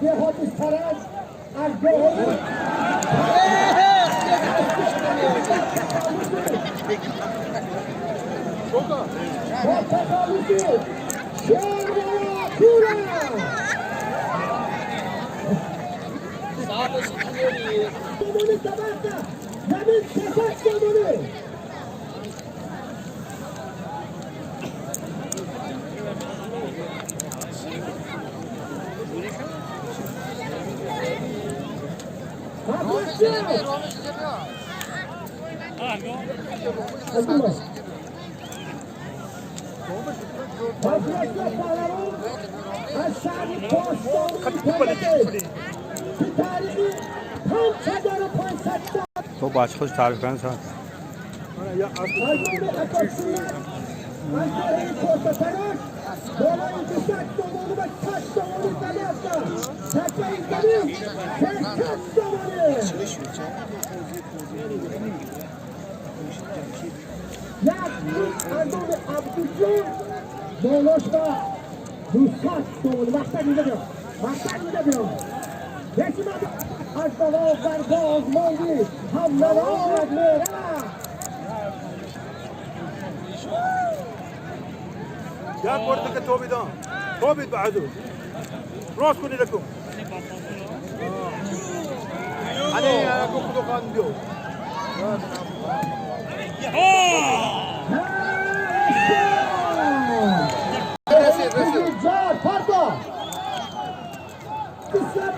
Деҳоти Саранҷ аз деҳоти бо тахаллуси Шервала. Сомонӣ табаққа замин, 300 сомонӣ. Афросиёб Абдулло. Афросиёб Паҳлавон аз шаҳри бостонии Панҷакент, ки таърихи 5500 сол. То бача худ таъриф кардن. Аз номи Акосунат аз деҳаи Косатарош болои 200 сомонӣ ва 6 сомонӣ зада ҳастанд. Такаи замин 300 сомонӣ. Як рӯз аз номи Абдуҷон болош ба 200 сомонӣ. Мақсад инҷа биё, мақсад инҷа биё. Яки аз бало бар боз монди, ҳам навояд мера. Як бор дига тобидан. Тобид ба азу. Рост кунед акун. Ане, аку худо қан биё. Ҷор парто бисёр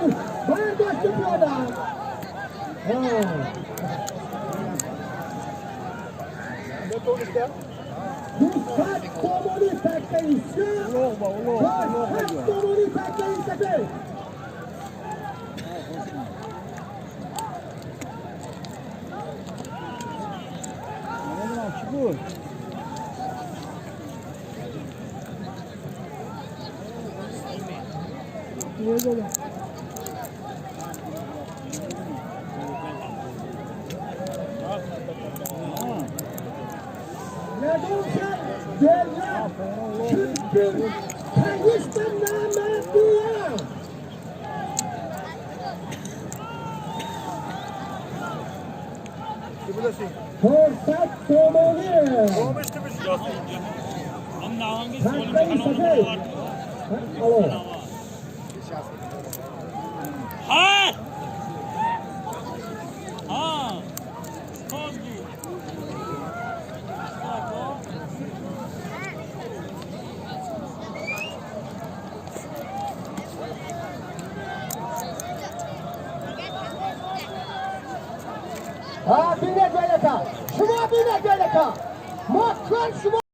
бардошти пиёда. Натониста? 200 сомонӣ такаи сиёҳ, 400 сомонӣ такаи сафед. Намедонам, чӣ буд. Медонам. Ягон девлат чунки тагишта намадия. Чӣ будаси? 400 сомонӣ. Комишти бишиноси. Такаи сафед. Алло. हाँ हाँ कौन जी? Бинед, велака шумо, бинед, велака мо кор шумо.